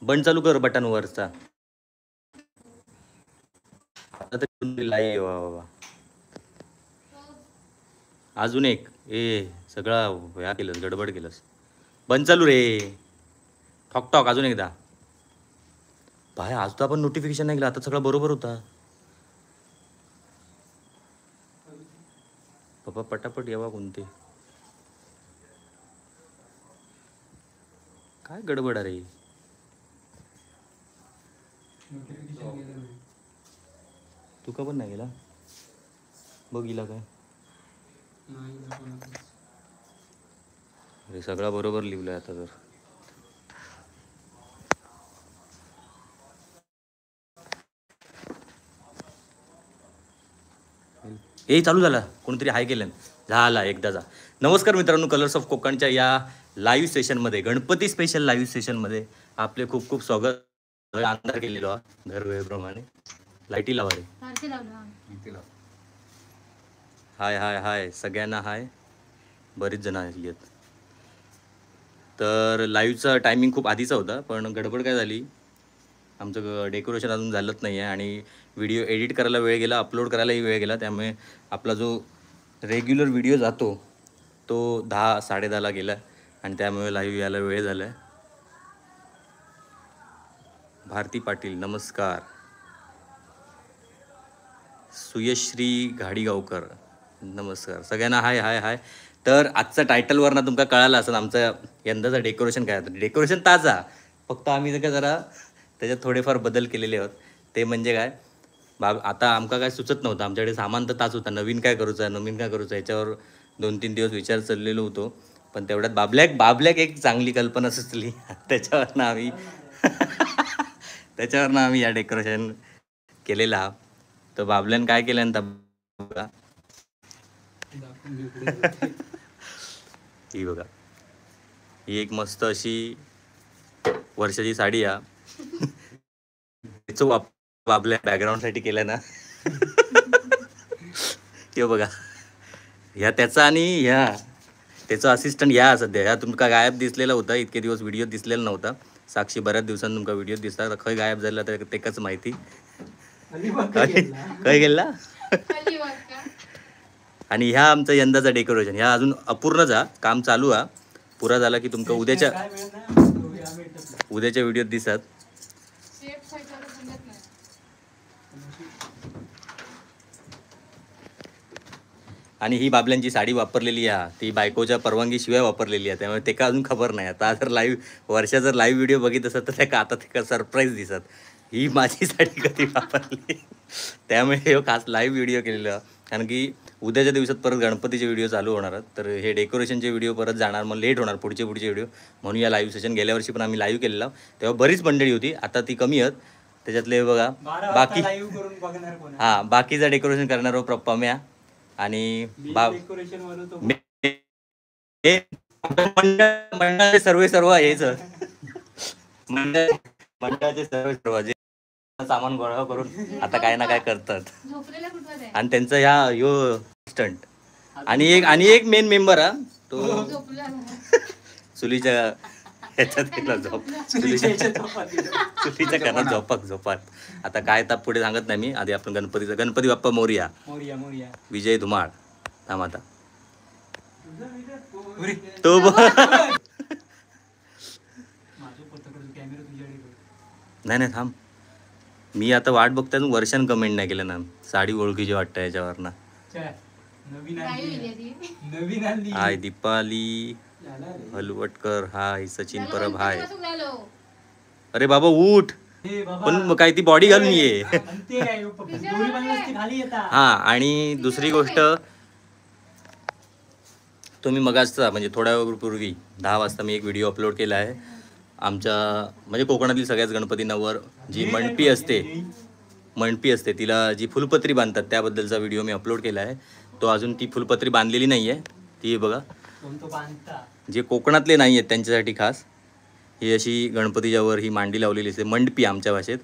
बंद चालू कर बटन वरचा. आता तरी लाईव्ह बाबा. अजून एक ए सगळा ह्या केलंस, गडबड केलंस. बंद चालू रे. ठॉक ठॉक अजून एकदा. भाई आज तर आपण नोटिफिकेशन नाही केलं, आता सगळं बरोबर होता. बाबा पटापट यावा कोणते. काय गडबड रे. तुका पण नाही गेला बघ गेला काय. अरे सगळा बरोबर लिहिलंय आता तर. हे चालू झाला, कोणतरी हाय केलं, झाला एकदाचा. नमस्कार मित्रांनो, कलर्स ऑफ कोकणच्या या लाईव्ह सेशनमध्ये, गणपती स्पेशल लाईव्ह सेशनमध्ये आपले खूप खूप स्वागत. अंधार केलेलो दरवेळेप्रमाणे. लाईटी लावा रे. हाय हाय हाय सगळ्यांना हाय. बरीच जण आली आहेत. तर लाईव्हचा टायमिंग खूप आधीचा होता, पण गडबड काय झाली, आमचं डेकोरेशन अजून झालंच नाही आहे आणि व्हिडिओ एडिट करायला वेळ गेला, अपलोड करायलाही वेळ गेला. त्यामुळे आपला जो रेग्युलर व्हिडिओ जातो तो 10 10:30ला गेला आणि त्यामुळे लाईव्ह यायला वेळ झाला आहे. भारती पाटील नमस्कार. सुयश्री घाडीगावकर नमस्कार. सगळ्यांना हाय हाय हाय. तर आजचा टायटलवर ना तुमका कळालं असेल आमचं यंदाचं डेकोरेशन काय होतं. डेकोरेशन ताजा, फक्त आम्ही जर का जरा त्याच्यात थोडेफार बदल केलेले आहोत. ते म्हणजे काय आता आमका काय सुचत नव्हतं, आमच्याकडे सामान तर ताज होता, नवीन काय करूचं नवीन काय करूचं याच्यावर 2-3 दिवस विचार चाललेलो होतो. पण तेवढ्यात बाबल्याक एक चांगली कल्पना सुचली. त्याच्यावरनं आम्ही या डेकोरेशन केलेला. तर बाबल्यानं काय केलं बघा, ही बघा, ही एक मस्त अशी वर्षाची साडी आहे. त्याचं बाबल्या बॅकग्राऊंडसाठी केलं ना. ते बघा ह्या त्याचा आणि ह्या त्याचा असिस्टंट ह्या सध्या ह्या तुमका गायब दिसलेला होता, इतके दिवस व्हिडिओ दिसलेला नव्हता. साक्षी बऱ्याच दिवसांनी तुमका व्हिडिओ दिसता, खय गायब झाला तर तेकाच माहिती. खय गेला. आणि ह्या आमचं यंदाचं डेकोरेशन ह्या अजून अपूर्ण जा, काम चालू हा, पुरा झाला की तुमका उद्याच्या व्हिडिओत दिसत. आणि ही बाबल्यांची साडी वापरलेली आहे, ती बायकोच्या परवानगीशिवाय वापरलेली आहे, त्यामुळे ते का अजून खबर नाही. आता जर लाईव्ह वर्षा जर लाईव्ह व्हिडिओ बघित असत तर त्या आता ते सरप्राईज दिसत, ही माझी साडी कधी वापरली. त्यामुळे हे खास लाईव्ह व्हिडिओ केलेला, कारण की उद्याच्या दिवसात परत गणपतीचे व्हिडिओ चालू होणार आहेत, तर हे डेकोरेशनचे व्हिडिओ परत जाणार, मग लेट होणार पुढचे व्हिडिओ. म्हणून या लाईव्ह सेशन गेल्या वर्षी पण आम्ही लाईव्ह केलेला, तेव्हा बरीच मंडळी होती, आता ती कमी आहेत. त्याच्यातले बघा बाकी, हां बाकीचं डेकोरेशन करणार प्रप्पा म्या आणि मंडळाचे सर्वे सर्व यायचं, मंडळाचे सर्वे सर्व जे सामान गोळा करून आता काय ना काय करतात. आणि त्यांचं ह्या यो स्टंट आणि एक मेन मेंबर हा तो चुलीच्या ह्याच्यात गेला झोप, चुलीच्या घरात झोपाक झोपात. आता काय ताप पुढे सांगत नाही मी, आधी आपण गणपतीचा. गणपती बाप्पा मोरया, मोरया, विजय धुमाळ. थांब आता तो नाही नाही थांब, मी आता वाट बघतोय. अजून वर्षान कमेंट नाही केलं ना. साडी ओळखीची वाटतं याच्यावर ना. हाय दीपाली हलवटकर, हाय सचिन परब, हाय. अरे बाबा उठ, पण काय ती बॉडी घालून ये. हा आणि दुसरी गोष्ट, तुम्ही मगाचचा म्हणजे थोड्या वेळपूर्वी 10 वाजता मी एक व्हिडिओ अपलोड केला आहे. आमच्या म्हणजे कोकणातील सगळ्याच गणपतींवर जी मंडपी असते तिला जी फुलपत्री बांधतात त्याबद्दलचा व्हिडिओ मी अपलोड केला आहे. तो अजून ती फुलपत्री बांधलेली नाही आहे, ती बघा जे कोकणातले नाही आहेत त्यांच्यासाठी खास ही अशी गणपतीच्या वर ही मांडी लावलेली असते, मंडपी आमच्या भाषेत.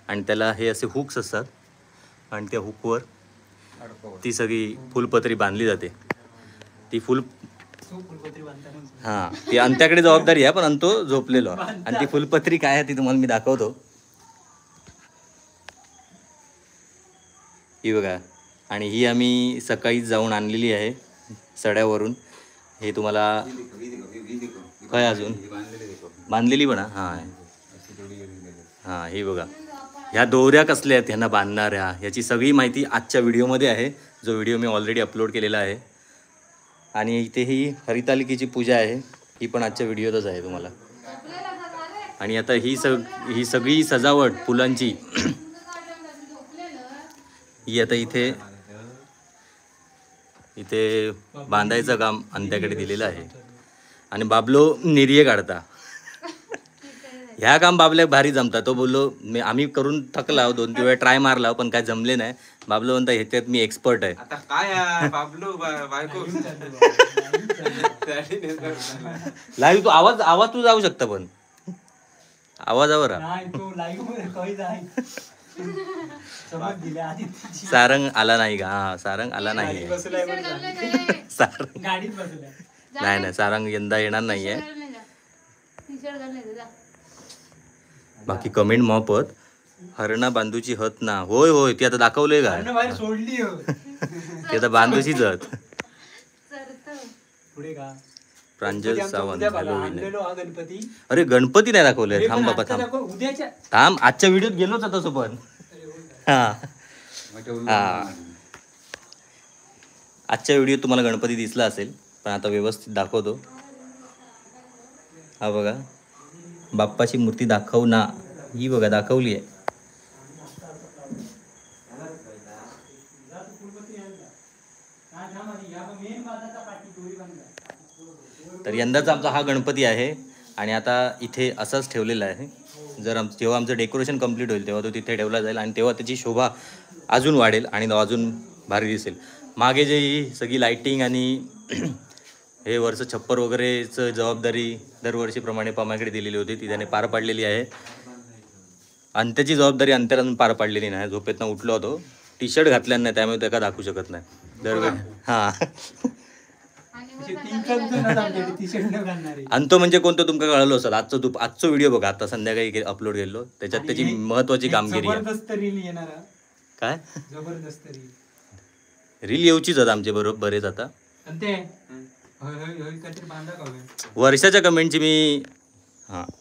आणि त्याला हे असे हुक्स असतात आणि त्या हुकवर ती सगळी फुलपत्री बांधली जाते. ती फुल हां ती अंत्याकडे जबाबदारी आहे, पण अंतो झोपलेलो. आणि ती फुलपत्री काय आहे ती तुम्हाला मी दाखवतो. ही बघा, आणि ही आम्ही सकाळीच जाऊन आणलेली आहे सड्यावरून. हे तुम्हाला काय अजून बांधलेली पण, हां हां ही बघा, ह्या दोऱ्या कसल्या आहेत ह्यांना बांधणाऱ्या, ह्याची सगळी माहिती आजच्या व्हिडिओमध्ये आहे, जो व्हिडिओ मी ऑलरेडी अपलोड केलेला आहे. आणि इथे ही हरितालिकेची पूजा आहे, ही पण आजच्या व्हिडिओतच आहे तुम्हाला. आणि आता ही ही सगळी सजावट फुलांची ही आता इथे इथे बांधायचं काम अंत्याकडे दिलेलं आहे. आणि बाबलो निर्ये काढता, ह्या काम बाबल्याक भारी जमता. तो बोललो मी आम्ही करून थकला, 2-3 वेळा ट्राय मारला पण काय जमले नाही. बाबलो म्हणता ह्याच्यात मी एक्सपर्ट आहे. आता काय बाबलो बायको लाईव्ह तू आवाज आवाज तू जाऊ शकता, पण आवाजावर सारंग आला नाही का? हा सारंग आला नाही. सारंग नाही नाही, सारंग यंदा येणार नाहीये. बाकी कमेंट मोहपत हरणा बांधूची हत ना. होय होय, ती आता दाखवले का? ती आता बांधूचीच हत. प्रांजल सावंत हॅलो विनय. अरे गणपती नाही दाखवले, थांब बाबा थांब थांब, आजच्या व्हिडिओत गेलोच आता सोबत. हा हा, आजच्या व्हिडिओत तुम्हाला गणपती दिसला असेल, पण आता व्यवस्थित दाखवतो. हा बघा बाप्पाची मूर्ती दाखव ना, ही बघा दाखवली आहे. तर यंदाचा आमचा हा गणपती आहे आणि आता इथे असाच ठेवलेला आहे. जर जेव्हा आमचं डेकोरेशन कंप्लीट होईल तेव्हा तो तिथे ठेवला जाईल आणि तेव्हा त्याची शोभा अजून वाढेल आणि तो अजून भारी दिसेल. मागे जे ही सगळी लाईटिंग आणि हे वरचं छप्पर वगैरेचं जबाबदारी दरवर्षीप्रमाणे पमाकडे दिलेली होती, ती त्याने पार पाडलेली आहे. आणि त्याची जबाबदारी अंतर अजून पार पाडलेली नाही. झोपेतनं उठलो होतो, टी शर्ट घातल्या नाही, त्यामुळे त्याका दाखवू शकत नाही दरवेळी. हां आणि तो म्हणजे कोणतं तुमका कळलं असेल. आजचं व्हिडिओ बघा, आता संध्याकाळी अपलोड केलो, त्याच्यात त्याची महत्वाची कामगिरी आहे. काय जबरदस्त रील येऊचीच आता आमचे बरोबर बरेच. आता वर्षाच्या कमेंटची मी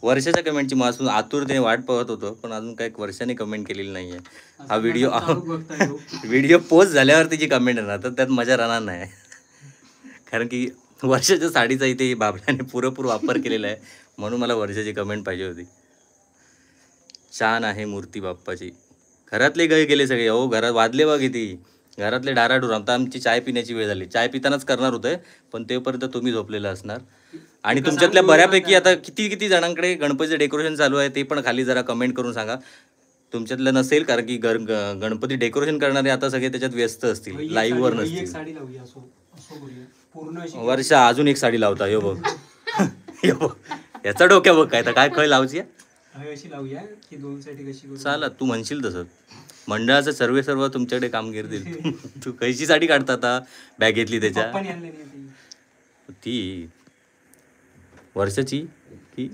वर्षाच्या कमेंटची मग अजून आतुरतेने वाट पाहत होतो, पण अजून काही वर्षाने कमेंट केलेली नाही आहे. हा व्हिडिओ व्हिडिओ पोस्ट झाल्यावर तिची कमेंट येणार तर त्यात मजा राहणार नाही, कारण की वर्षाच्या साडीचा इथे बाबल्याने पुरेपूर वापर केलेला आहे, म्हणून मला वर्षाची कमेंट पाहिजे होती. छान आहे मूर्ती बाप्पाची. घरातले गय गेले सगळे, हो घरात वाजले बघ किती, घरातले डाराडूर. आता आमची चाय पिण्याची वेळ झाली, चाय पितानाच करणार होते पण तेपर्यंत तुम्ही झोपलेलं असणार. आणि तुमच्यातल्या बऱ्यापैकी आता किती किती जणांकडे गणपतीचं डेकोरेशन चालू आहे ते पण खाली जरा कमेंट करून सांगा. तुमच्यातलं नसेल, कारण की गणपती डेकोरेशन करणारे आता सगळे त्याच्यात व्यस्त असतील, लाईव्हवर नसतील. वर्षा अजून एक साडी लावता, यो बघ यो बघ याचा डोक्या बघ काय तर काय खय लावची चाल तू म्हणशील तसं. मंडळाचं सर्वे सर्व तुमच्याकडे कामगिरी देईल. तू कैची साडी काढता आता बॅग घेतली त्याच्या ती वर्षाची की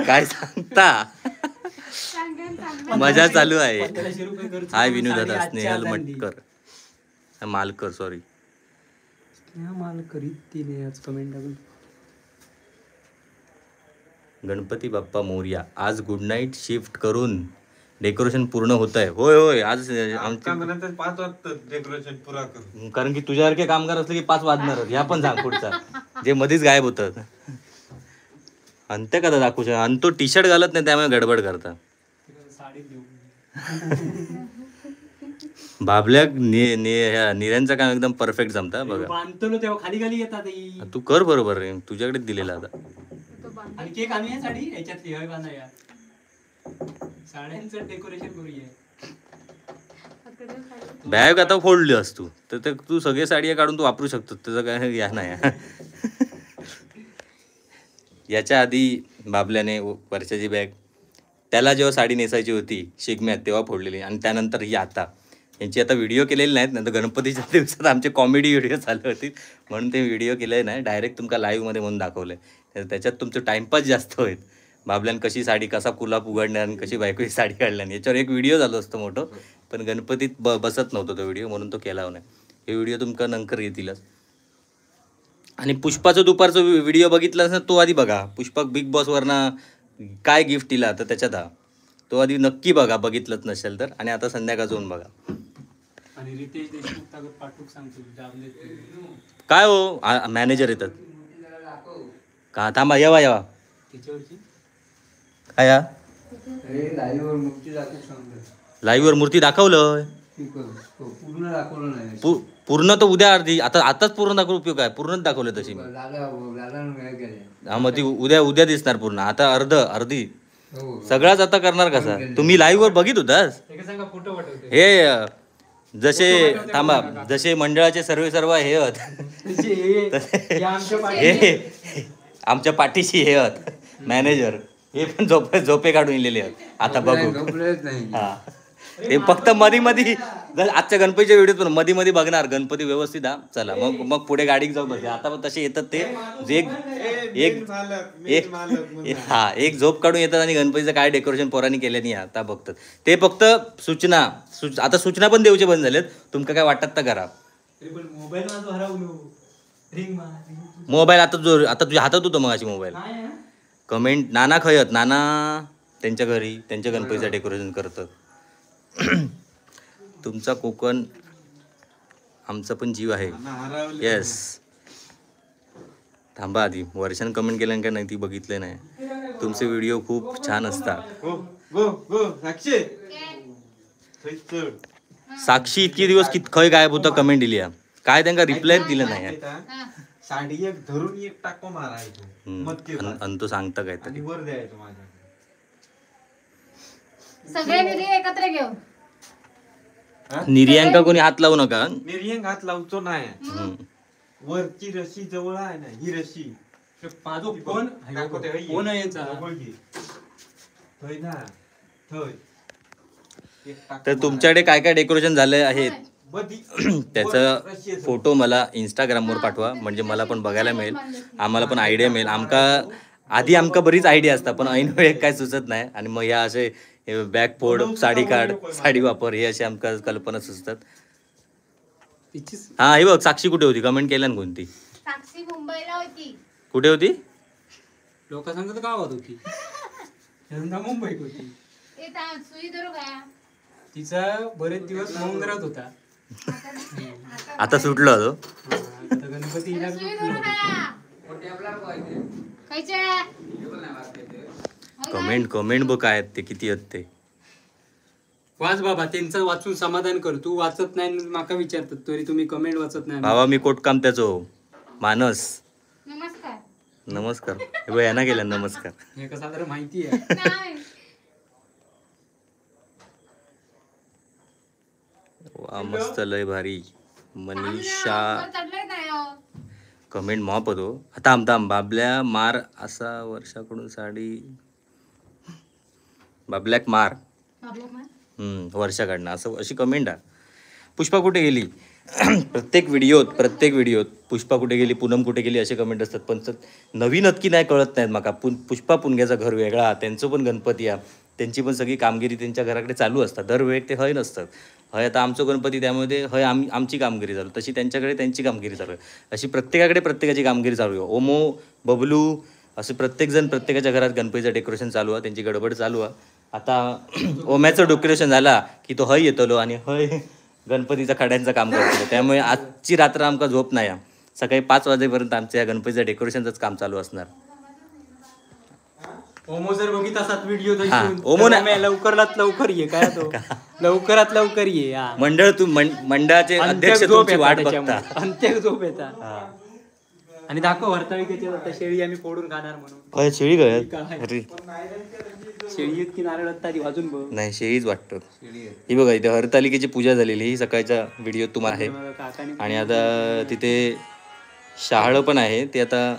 काय सांगता, मजा चालू आहे. हाय विनोद दादा, स्नेहल मटकर मालकर, सॉरी मालकर. गणपती बाप्पा मोरया. आज गुड नाईट शिफ्ट करून डेकोरेशन पूर्ण होत आहे. होय होय, आज आमच्या 5 वाजता डेकोरेशन पुरा करू, कारण की तुझ्यासारखे कामगार असले की 5 वाजणार. ह्या पण सांग पुढचा जे मध्येच गायब होतात. अंत्य कदा दाखवू शकतो, आणि तो टी शर्ट घालत नाही त्यामुळे गडबड करता. बाबल्या निऱ्यांचं काम एकदम परफेक्ट जमता बघा. बांधतो खाली खाली येतात. तू कर बरोबर रे, तुझ्याकडे दिलेला आता. आणि केक आणूया साडी याच्यातली हय बांधाया, साड्यांचं डेकोरेशन करूया. बॅग आता फोडली असतो तू तर तू सगळे साड्या काढून तू वापरू शकतो, त्याचं काय या नाही. याच्या आधी बाबल्याने वर्षाची बॅग त्याला जेव्हा साडी नेसायची होती शिगम्यात तेव्हा फोडलेली, आणि त्यानंतर ही आता यांची आता व्हिडिओ केलेले नाहीत, नंतर गणपतीच्या दिवसात आमचे कॉमेडी व्हिडिओ चालू होतील म्हणून ते व्हिडिओ केले नाही, डायरेक्ट तुमका लाईव्हमध्ये म्हणून दाखवलं आहे. त्याच्यात तुमचं टाईमपास जास्त होईल. बाबल्यान कशी साडी कसा कुलाप उघडणार आणि कशी बायकोची साडी काढल्यान याच्यावर एक व्हिडिओ झालो असतो मोठं, पण गणपतीत बसत नव्हतं तो व्हिडिओ म्हणून तो केला नाही. हे व्हिडिओ तुमका नंतर येतीलच. आणि पुष्पाचं दुपारचं व्हिडिओ बघितला ना तो आधी बघा, पुष्पा बिग बॉसवरनं काय गिफ्ट दिला तर त्याच्यात हा तो आधी नक्की बघा, बघितलंच नसेल तर. आणि आता संध्याकाळ जाऊन बघा. आणि रितेश देशमुख पाठवूक सांगतो काय हो मॅनेजर येतात का, थांबा येवा येवा काय लाईव्हवर मूर्ती दाखवलं पूर्ण तर उद्या अर्धी, आता आताच पूर्ण दाखवून उपयोग काय, पूर्णच दाखवलं तशी हा, मग ती उद्या उद्या दिसणार पूर्ण. आता अर्ध अर्धी सगळाच आता करणार कसा, तुम्ही लाईव्हवर बघित होतास हे जसे थांबा जसे मंडळाचे सर्वे सर्व हे होत हे आमच्या पाठीशी हे होत मॅनेजर, हे पण झोपे झोपे काढून इलेले आहेत. आता बघू हा ते फक्त मधी मधी आजच्या गणपतीच्या व्हिडिओत पण मधी मधी बघणार गणपती व्यवस्थित. हा चला मग मग पुढे गाडीत जाऊ बसले. आता पण तसे येतात ते जे एक एक हा एक झोप काढून येतात आणि गणपतीचं काय डेकोरेशन पोरांनी केलं नाही आता बघतात ते. फक्त सूचना आता सूचना पण देऊचे बंद झालेत, तुमका काय वाटत तर करा. मोबाईल आता जो आता तुझ्या हातात होतो मग अशी मोबाईल. कमेंट नाना खयत, नाना त्यांच्या घरी त्यांच्या गणपतीचं डेकोरेशन करतात. तुमचा कोकण आमचा पण जीव आहे. येस थांबा आधी वर्षान कमेंट केलं का नाही ती बघितलं नाही. तुमचे व्हिडिओ खूप छान असतात. साक्षी इतके दिवस कित खय गायब होता कमेंट दिली काय, त्यांना रिप्लाय दिलं नाही. साडी एक धरून एक टाको मारायचो आणि तो सांगता काय तरी वर द्यायचो माझ्या सगळे निरी एकत्र घेऊ. निर्यांका कोणी हात लावू नका, निर्यंक हात लावतो नाही. वरची रशी जवळ आहे ना ही रशी माझो कोण कोण आहे ना तर तुमच्याकडे काय काय डेकोरेशन झाले आहेत त्याचा फोटो मला इंस्टाग्रामवर पाठवा, म्हणजे मला पण बघायला मिळेल, आम्हाला पण आयडिया मिळेल. आमका आधी आमका बरीच आयडिया असतात पण ऐन वेळेत काय सुचत नाही आणि मग ह्या असे बॅग फोड साडी काढ साडी वापर हे असे आमका कल्पना सुचतात. हा हे बघ साक्षी कुठे होती कमेंट केल्या ना कोणती, साक्षी मुंबईला होती. कुठे होती लोक सांगतात गावात होती, मुंबईत होती. तिचा बरेच दिवस मौन राहत होता, आता सुटलो तो गणपती. कमेंट कमेंट बघ काय ते किती आहेत ते वाच बाबा, त्यांचं वाचून समाधान कर. तू वाचत नाही माका विचारतात तरी तुम्ही कमेंट वाचत नाही. बाबा मी कोटकाम त्याचो मानस. नमस्कार नमस्कार हे यांना गेला नमस्कार हे कसं तर माहिती आहे. वा मस्त लय भारी. मनीषा कमेंट मॉप होतो. थांब थांब बाबल्या मार असा वर्षाकडून साडी बाबल्याक मार वर्षाकडनं असं अशी कमेंट आहे. पुष्पा कुठे गेली प्रत्येक व्हिडिओत पुष्पा कुठे गेली पूनम कुठे गेली असे कमेंट असतात, पण नवीन की नाही कळत नाहीत माका. पुष्पा पुणग्याचं घर वेगळा, त्यांचं पण गणपती आहे, त्यांची पण सगळी कामगिरी त्यांच्या घराकडे चालू असतात दरवेळी, ते हय नसतात. हय आता आमचं गणपती त्यामध्ये हय आमची कामगिरी चालू, तशी त्यांच्याकडे त्यांची कामगिरी चालू आहे, अशी प्रत्येकाकडे प्रत्येकाची कामगिरी चालू आहे. ओमो बबलू असे प्रत्येकजण प्रत्येकाच्या घरात गणपतीचं डेकोरेशन चालू आहे, त्यांची गडबड चालू आहे. आता ओम्याचं डेकोरेशन झाला की तो हय येतलो आणि हय गणपतीचा खड्यांचं काम करतो, त्यामुळे आजची रात्र आमका झोप नाही. सकाळी 5 वाजेपर्यंत आमच्या या गणपतीच्या डेकोरेशनचंच काम चालू असणार. ओमो जर बघित असात व्हिडिओ ओमो लवकरात लवकर ये, काय तो लवकरात लवकर ये. मंडळ तू मंडळाचे अध्यक्ष तुमची वाट बघता, अंत्य झोप येता. आणि दाखव हरताळिकेच्या आता शेळी आम्ही फोडून खाणार म्हणून. काय शेळी काय शेळी की नारळ आधी वाजून बघ. नाही शेळीच वाटतं. ही बघा इथे हरतालिकेची पूजा झालेली ही सकाळच्या व्हिडिओ तुम्हाला आहे. आणि आता तिथे शहाळं पण आहे, ते आता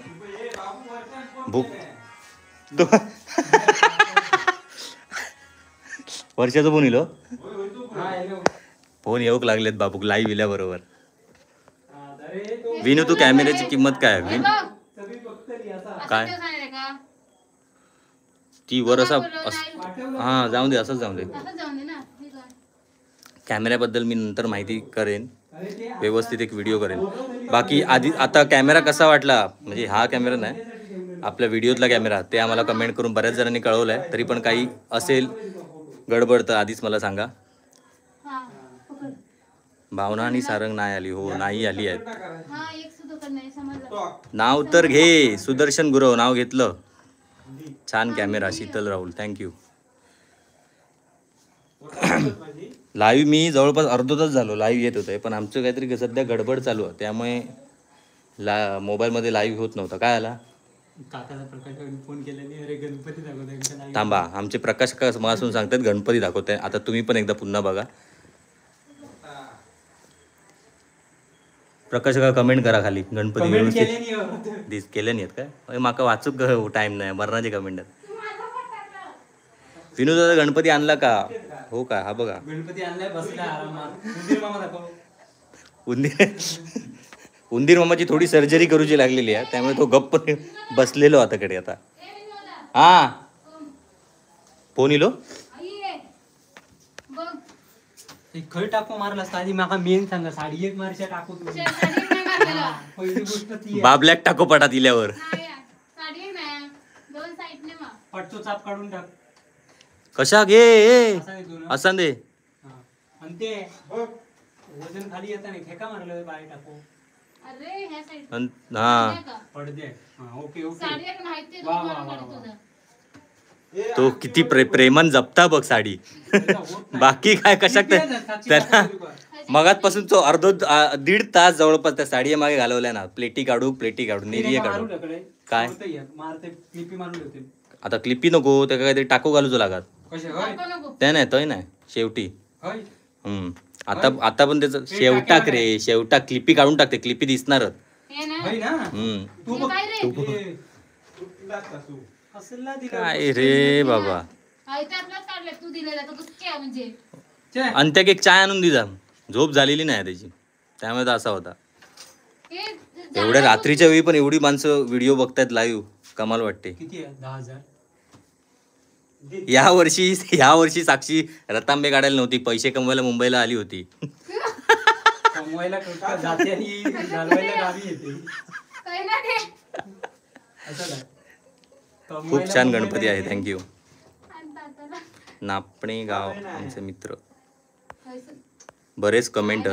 भूक वर्षाचं फोन इलो. फोन येऊक लागलेत बाबूक लाईव्ह इल्याबरोबर. विनू तू कॅमेऱ्याची किंमत काय? काय ती वर असा हां जाऊन दे, असंच जाऊन दे. कॅमेऱ्याबद्दल मी नंतर माहिती करेन, व्यवस्थित एक व्हिडिओ करेन. बाकी आधी आता कॅमेरा कसा वाटला, म्हणजे हा कॅमेरा नाही आपल्या व्हिडिओतला कॅमेरा, ते आम्हाला कमेंट करून बऱ्याच जणांनी कळवलं आहे. तरी पण काही असेल गडबड तर आधीच मला सांगा. भावना आणि सारंग नाही आली? हो नाही आली आहेत. नाव तर घे, सुदर्शन गुरव नाव घेतलं. छान camera Sheetal Rahul, thank you. Live मी जवळपास अर्धा तास झालो लाईव्ह येत होते, पण आमचं काहीतरी सध्या गडबड चालू आहे त्यामुळे मोबाईलमध्ये लाईव्ह होत नव्हतं. काय आला थांबा, आमचे प्रकाश मासून सांगतात गणपती दाखवते. आता तुम्ही पण एकदा पुन्हा बघा. प्रकाश का कमेंट करा खाली, गणपती व्यवस्थित दिस केले नाहीत काय? माका वाचूक टाइम नाही, मरणाचे कमेंट. विनोद दादा गणपती आणला का? हो का, हा बघा गणपती आणलाय, बसला आरामात. उंदीर मामा दाखव. उंदीर उंदीर मामाची थोडी सर्जरी करूची लागलेली आहे, त्यामुळे तो गप्प बसलेलो आताकडे आता. हा फोन इलो खय टाको मारला आधी माका मेन सांगा. साडी एक मारशा टाको तुम्ही पहिली गोष्ट ती बाबल्याक टाको पडा दिल्यावर पटतो चाप काढून टाक. कशा घे असा दे आणि ते वजन खाली येता नाही, ठेका मारलं बाय टाको. अरे ह्या साईड हा पडदे. ओके ओके साडी एक माहिती तुला. तो किती प्रेमान जपता बघ साडी. बाकी काय कशा त्यांना मगातपासून तो अर्धो 1.5 तास जवळपास त्या साडी मागे घालवल्या ना. प्लेटी काढू, प्लेटी काढू, नेरिये काढू. काय आता क्लिपी नको, त्या काहीतरी टाको घालूचो लागत त्या नाही तय नाही शेवटी. आता आता पण त्याचं शेवटाक रे, शेवटाक क्लिपी काढून टाकते, क्लिपी दिसणारच. काय रे बाबा, आणि त्या एक चाय आणून दिला. झोप झालेली नाही त्याची, त्यामुळे तर असा होता. एवढ्या रात्रीच्या वेळी पण एवढी माणसं व्हिडिओ बघतायत लाईव्ह, कमाल वाटते. 10,000 या वर्षी साक्षी रतांबे काढायला नव्हती, पैसे कमवायला मुंबईला आली होती. कमवायला जाते आणि घालवायला गावी येते. खूप छान गणपती आहे, thank you. नापणे गाव आमचे मित्र, बरेच कमेंट.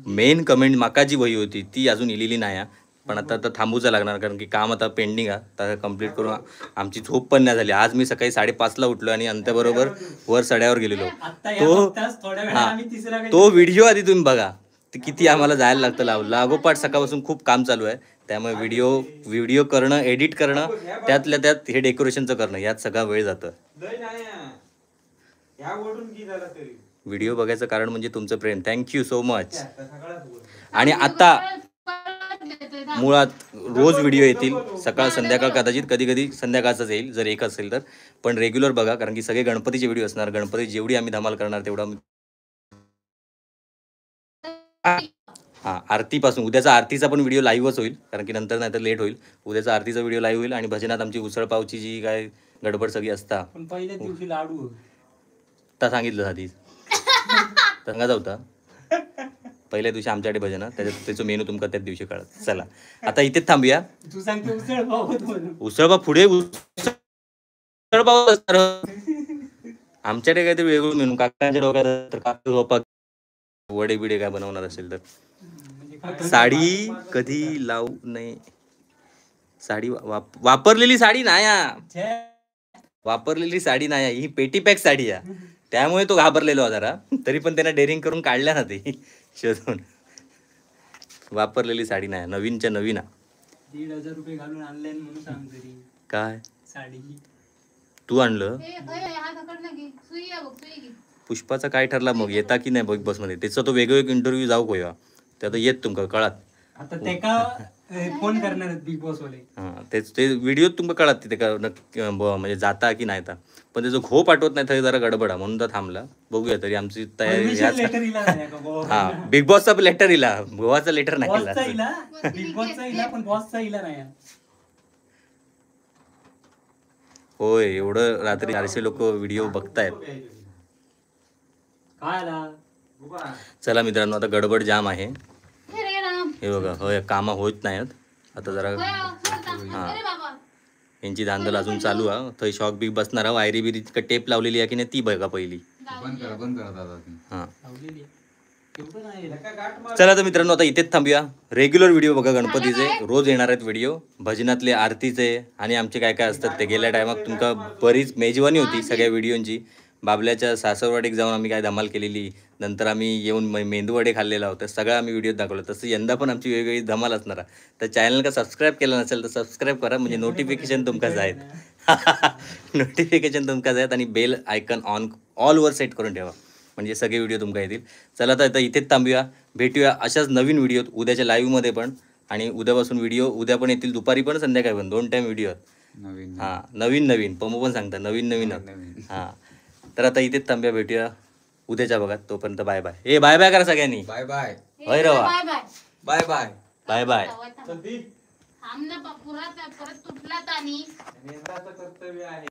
मेन कमेंट माका जी वही होती ती अजून इलेली नाही, पण आता आता थांबूचा लागणार कारण की काम आता पेंडिंग आहे, तर कंप्लीट करून आमची झोप पण नाही झाली. आज मी सकाळी 5:30ला उठलो आणि अंत्याबरोबर वर सड्यावर गेलेलो. तो तो व्हिडिओ आधी तुम्ही बघा किती आम्हाला जायला लागतं. लागोपाठ सकाळपासून खूप काम चालू आहे, त्यामुळे व्हिडिओ करणं, एडिट करणं, त्यातल्या त्यात हे डेकोरेशनचं करणं, यात सगळा वेळ जातं. व्हिडिओ बघायचं कारण म्हणजे तुमचं प्रेम. Thank you so much. आणि आता मुळात रोज व्हिडिओ येतील, सकाळ संध्याकाळ, कदाचित कधी कधी संध्याकाळचाच येईल जर एक असेल तर, पण रेग्युलर बघा कारण की सगळे गणपतीचे व्हिडिओ असणार. गणपती जेवढी आम्ही धमाल करणार तेवढा. हां, आरतीपासून उद्याचा आरतीचा पण व्हिडिओ लाईव्हच होईल कारण की नंतर नाही तर लेट होईल. उद्याचा आरतीचा व्हिडिओ लाईव्ह होईल आणि भजनात आमची उसळपावची जी काय गडबड सगळी असता. पण पहिल्या दिवशी लाडू आता सांगितलं आधीच सांगायचा होता. पहिल्या दिवशी आमच्याकडे भजन, त्याच्यात त्याचं मेनू तुमका त्याच दिवशी कळत. चला आता इथेच थांबूया. तू सांगते उसळपाव, उसळपाव पुढे उसळपाव आमच्याकडे काहीतरी वेगळं मेनू. काकांच्या डोक्यात तर काका झोपा वडे बिडे काय बनवणार असेल तर. साडी कधी लावू नये, साडी वापरलेली साडी नाही, वापरलेली साडी नाही, ही पेटी पॅक साडी आहे, त्यामुळे तो घाबरलेलो जरा, तरी पण त्यांना डेअरिंग करून काढल्या ना ते शोधून. वापरलेली साडी नाही, नवीनच्या नवीन. 1,500 रुपये घालून आणले म्हणून सांग तरी. काय साडी तू आणलं? पुष्पाचा काय ठरला मग, येता की नाही बिग बॉस मध्ये? त्याचा तो वेगळं एक इंटरव्ह्यू जाऊ कोया, ते आता येत तुमका कळत. आता ते का फोन करणार आहेत बिग बॉस वाले. हां तेच ते व्हिडिओत तुमका कळत तिथे का नक्की म्हणजे जाता की नाही ता, पण त्याचं घो पाठवत नाही थंय जरा गडबडा म्हणून तर थांबला. बघूया तरी आमची तयारी. परमिशन लेटर इला नाही का गोवा? हा बिग बॉसचा लेटर इला, गोवाचा लेटर नाही बॉसचा इला. इला, बिग बॉसचा इला, पण बॉसचा इला नाही. होय एवढं रात्री 400 लोक व्हिडिओ बघतायत. काय आला? चला मित्रांनो आता गडबड जाम आहे. अरे राम. हे बघा होय कामं होत नाहीत आता जरा. होय, सोडता. अरे बाबा यांची धांदल अजून चालू आहे. थंय शॉक बिक बसणार आहे, वायरी बिरी टेप लावलेली आहे की नाही ती बघा पहिली. बंद करा बंद करा दादा तुम्ही. हां लावलेली आहे. एवढं नाही. चला तर मित्रांनो आता इथेच थांबूया. रेग्युलर व्हिडिओ बघा गणपतीचे रोज येणार आहेत व्हिडिओ, भजनातले, आरतीचे आणि आमचे काय काय असतात ते. गेल्या टायमात तुमका बरीच मेजवानी होती सगळ्या व्हिडिओंची. बाबल्याच्या सासरवाडीत जाऊन आम्ही काय धमाल केलेली, नंतर आम्ही येऊन मेंदूवडे खाल्लेला होता, सगळं आम्ही व्हिडिओत दाखवलं. तसं यंदा पण आमची वेगवेगळी धमाल असणार आहे. तर चॅनलला सबस्क्राईब केलं नसेल तर सबस्क्राईब करा, म्हणजे नोटिफिकेशन तुमका जाईल. नोटिफिकेशन तुमका जाईल आणि बेल आयकन ऑन ऑलवर सेट करून ठेवा, म्हणजे सगळे व्हिडिओ तुमका येतील. चला तर आता इथेच थांबूया, भेटूया अशाच नवीन व्हिडिओत उद्याच्या लाईव्हमध्ये पण. आणि उद्यापासून व्हिडिओ उद्या पण येतील, दुपारी पण संध्याकाळी पण, 2 टाईम व्हिडिओ नवीन. हां नवीन नवीन पमू पण सांगता नवीन नवीन. हां तर आता इथेच थांबूया, भेटूया उद्याच्या भागात. तोपर्यंत बाय बाय. ए बाय बाय करा सगळ्यांनी. बाय बाय. होय रवा. Bye bye. Bye bye. Bye bye. थांब ना, पुरा परत तुटला तानी. यंदाचं कर्तव्य आहे.